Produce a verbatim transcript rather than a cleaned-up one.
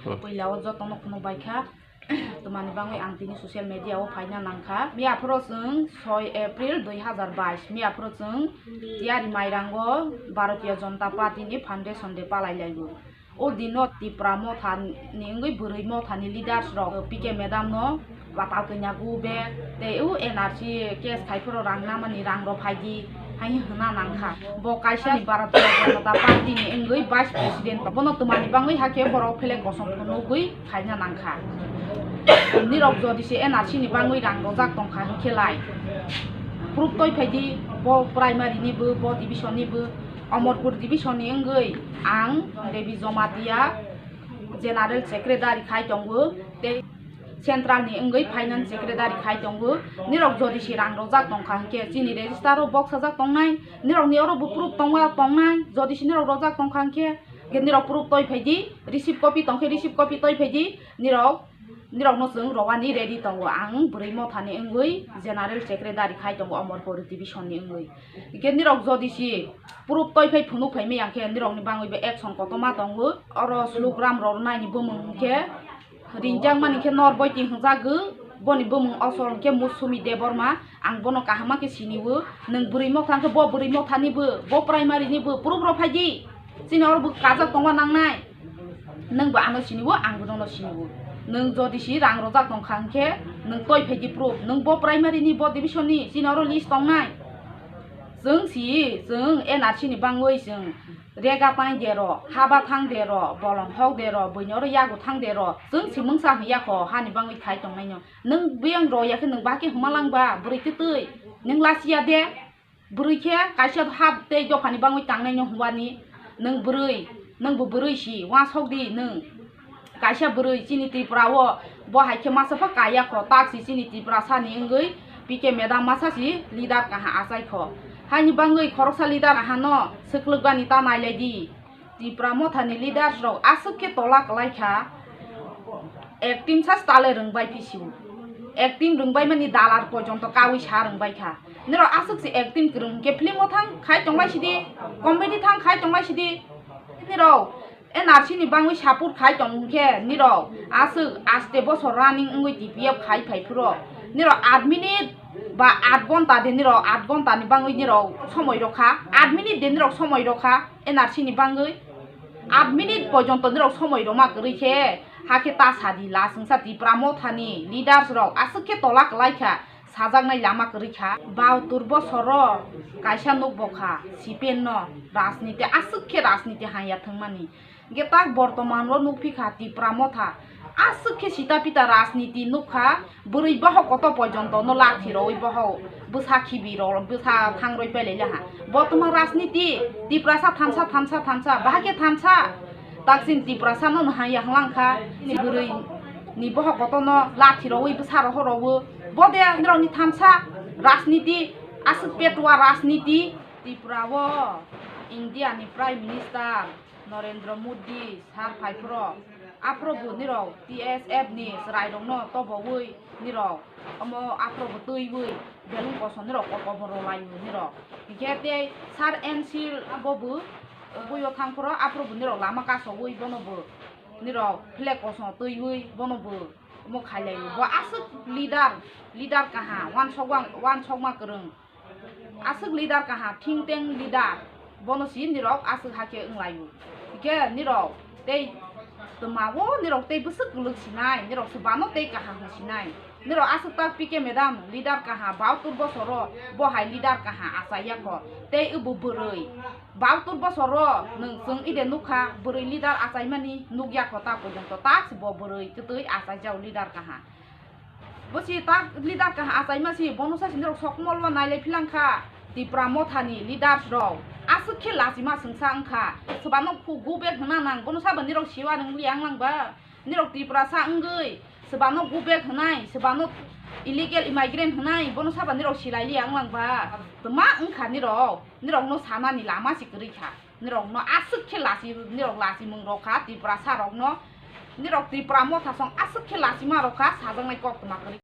Hmm. Puila o jotono khunu bai kha. Twmani bangwi ang tini social media o phaina nang kha. Miya phoro chwng soi April dui hazar bais. Miya phoro chwng tiyari mairango Bharatiya Janata Party ni foundation day palai laibo. O dino Tipra Motha ni wngwi bwrwi motha ni leaders rok P K madam no batal kanya gu be tei o N R C case khai phoro rang namani rang rok phai di hai hwnna nang kha. Bo kaisa ni Bharatiya Janata Party ni wngwi vice president, bono twmani bangwi hakhe borok phelek kosom phunugwi khaina nang kha. Nirok jodi se N R C ni bangwi rang rojak tong kha hwnkhe lai proof toi phai di, bo primary ni bo, bo division ni bo. Amarpur division ni wngwi ang Devi Jamatia general secretary khai tongo, tei central ni wngwi finance secretary khai tongo. Nirok jodi se rang rojak tong kha hwnkhe chini register o boksajak tongnai, nirok ni oro bo proof tongma tongnai, jodi se nirok rojak tong kha hwnkhe, hwnkhe nirok proof toi phai di, receipt copy tong khe receipt copy toi phai di, nirok Nirokno chwng rowani ready tongo, ang bwrwi mothani wngwi general secretary khai tongo Amarpur division ni wngwi. Hwnkhe nirok jodi si proof toi phai phunuk phai maya khe nirokni bangwi bo action kotorma tongo. Oro slogram rok naini bumung hwnkhe ringjak mani khe Norboi Ting hwnjagwi, boni bumung osol hwnkhe Musumi Debbarma, ang bono kaham khe siniwo. Nwng bwrwi motha hwnkhe bo bwrwi mothani bo, bo primary ni bo, proof rok phai di. Chini oro bo kajak tongma nangnai. Nwng bo ano siniwo, ang bo nono siniwo. Nwng jodi si rang rojak tong kha hwnkhe, nwng toi phai di proof. Nwng bo primary ni, bo division ni, chini oro list tongnai. Chwng si, chwng N R C ni bangwi chwng rega pai de ro, haba thang de ro, bolong hok de ro, buini oro yago thang de ro. Chwng si mungsa hwn ya kho, hani bangwi khai tongnai no. Nwng biyang ro ya khe nwng ba khe hwnma lang ba, bwrwi twi twi. Nwng lasi ya de. Bwrwi khe kaisa hap tei dophani bangwi tangnai no hwnbani, nwng bwrwi, nwng bo bwrwi si, uansok di nwng. Kaisa bwrwi chini Tripura o, bo hai khe masa pha kaya kho, tak si chini Tiprasa ni wngwi P K madam masa si leader kaha achai kho. Haini bangwi khoroksa leader kahano swklwk bani ta nailai di. Tipra mothani leaders rok aswk khe tola kwlai kha, acting sa style rwngbai phi sio. Acting rwngbai mani dalar porjonto kaui sa rwngbai kha. Nirok aswk se acting kwrwng hwnkhe film o thang khai tongbai sidi, comedy thang khai tongbai sidi. Nirok N R C ni bangwi support khai tong hwnkhe nirok aswk aste bosor running wngwi T P F khai phai phuro. Nirok aat minute ba aat ghonta de nirok aat ghonta ni bangwi nirok somoi rokha, aat minute de nirok somoi rokha. N R C ni bangwi aat minute porjonto nirok somoi rwma kwrwi khe, hakhe ta sadi la chwngsa Tipra mothani leaders rok aswk khe tola kwlai kha, sajaknai lama kwrwi kha. Bahatur bosoro kaisa nukbo kha, C P M no rajniti aswk khe rajniti hanya thwngmani. Hwnkhe tak bortoman o nukphi kha Tipra motha aswk khe sita pita rajniti nukha. Bwrwi bohok koto porjonto no lathi rwi bohok bwsa khibi rw bwsa thang rwi pailai laha. Bo tongma rajniti, Tiprasa thansa, thansa, thansa, bahai khe thansa. Taksin Tiprasa no hanya hwlang kha. Ni bwrwi ni bohok koto no lathi rwi bwsa roho rwo. Bo de nirok ni thansa rajniti, aswk petwa rajniti. Tripura o India ni Prime Minister Narendra Modi sir phai phuro, aphuru bo nirok T S F ni chwrai rokno toboui nirok omo aphuru bo twiwi belung kosom nirok kotor bo rwlai o nirok. Hingkhe tei sir N C bo bo buio thang phuro aphuru bo nirok lama kasoui bono bo nirok flag kosom twiwi bono bo omo khailai o. Bo aswk leader, leader kaha, wansok, wansokma kwrwng. Aswk leader kaha, think tank leader, bono si nirok aswk hakhe wnglaio. Hingkhe nirok tei twmao nirok tei bwswk kwlwk sinai, nirok se bano tei kaham hwn sinai. Nirok aswk tak P K madam leader kaha, bahatur bosoro bo hai leader kaha achaiya kho. Tei ebo bwrwi bahatur bosoro nwng chwng ide nukha, bwrwi leader achaimani nukya kho ta porjonto, tak se bo bwrwi kwtwi achaijao leader kaha. Bo si tak leader kaha achaima si, bono sa si nirok sokmol o nailai philang kha. Tipra mothani leaders rok aswk khe lachima swngsa wngkha. Swbano khu go back hwna nang, bono sabo nirok siwa rwngli ang lang ba. Nirok Tiprasa wngwi swbano go back hwnai, swbano illegal immigrant hwnai, bono sabo nirok silaili ang lang ba. Twma wngkha nirok, nirokno sanani lama si kwrwi kha. Nirokno aswk khe lachi, nirok lachimung rok kha, Tiprasa rokno, nirok Tipra mothasong aswk khe lachima rok kha, sajaknai koktwma kwrwi.